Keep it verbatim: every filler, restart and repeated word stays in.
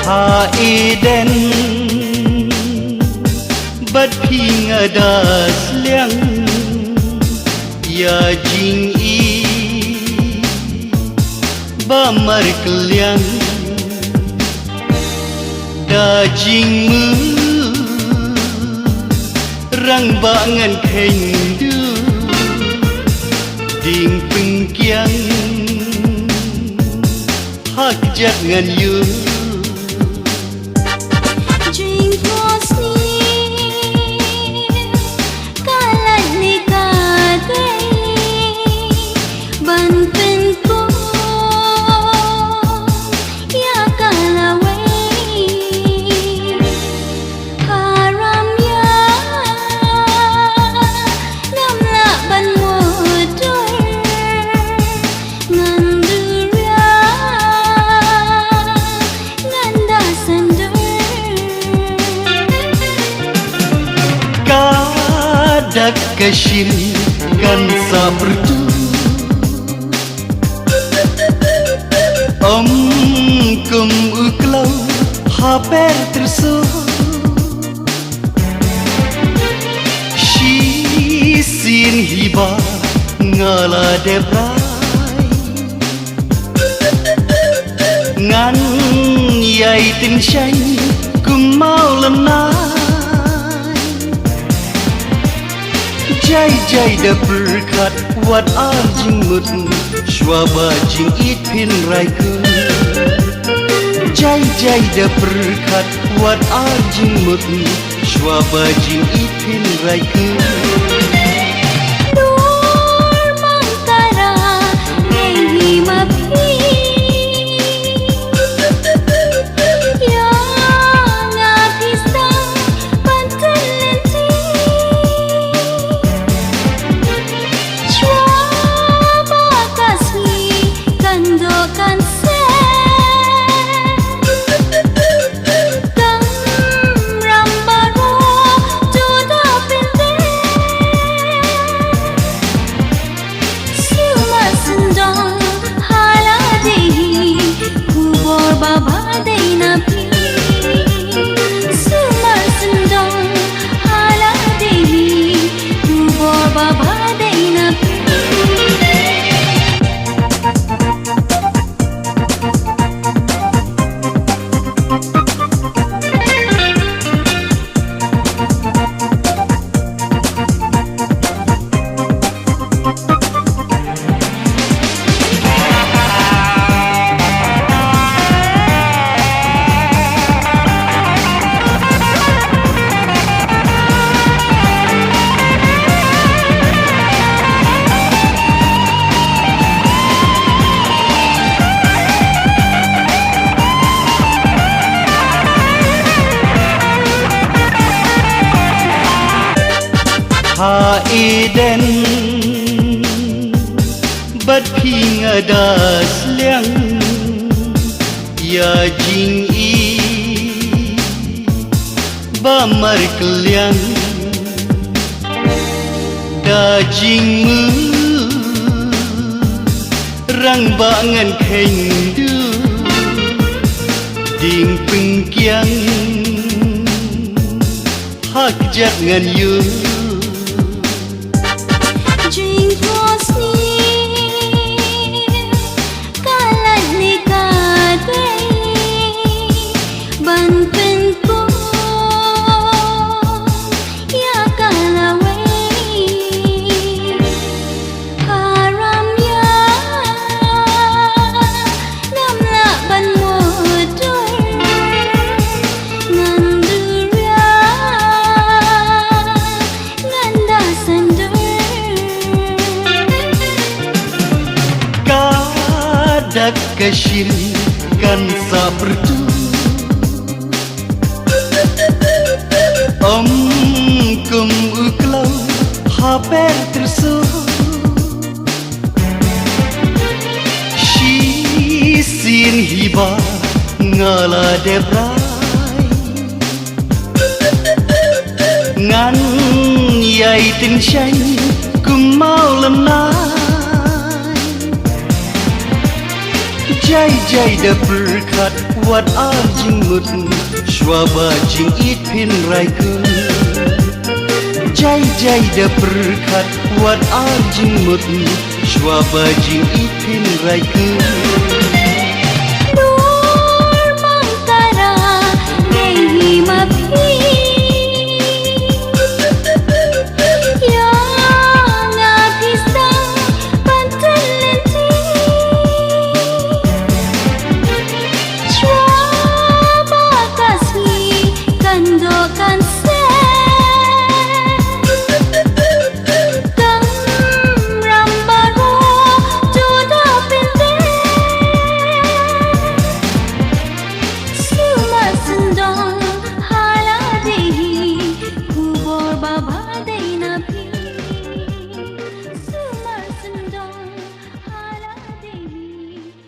Ha Eden bad phi nga da sliang ïa jingïeit ba markylliang da jingmut rangbah ngan kheiñ duh ding pyngkiang ha kjat ngan ïuh. Jingkhuslai ka lait ne ka dei ban pynkup ïa ka lawei. Haram ïa ngam lah ban mutdur. Ngan duriang ngan da sendor. Ka dak ka shin kan sa pyrtuh. Ym kum u kloi ha per tyrso. Shisien hi ba nga la dep rai. Ngan ïai tyngshaiñ kum maw lem nai. Jai jai da pyrkhat wat ar jingmut shuwa ba jingïeit phin rai kut. Jai jai da pyrkhat wat ar jingmut shuwa ba jingïeit phin rai kut. Dur mang tara ngi hi ma phi. Ïa nga phi sdang ban tyn lynti. Shuwa ba ka sngi kan doh kan seh. Kamram baroh to da pyndep. Sumar sendong ha la dei hi, khubor ba bha dei na phi. Sumar sendong ha la dei hi, khubor ba bha dei na phi. Ha Eden bad phi nga da sliang ïa jingïeit ba markylliang da jingmut rangbah ngan kheiñ duh ding pyngkiang ha kjat ngan ïuh. Jingkhuslai ka lait ne ka dei ban pynkup ïa ka lawei. Haram ïa ngam lah ban mutdur. Ngan duriang Ka shin kan sa pyrtu. Om kum u klou ha per tyrsu. Shisien hi ba nga la dep rai. Ngan ïai tyngshaiñ kum mawlynnai. Jai jai da pyrkhat wat ar jingmut, shuwa ba jingïeit phin rai kut. Jai jai da pyrkhat wat ar jingmut, shuwa ba jingïeit phin rai kut. Dur Mangkara, ngei hi ma phi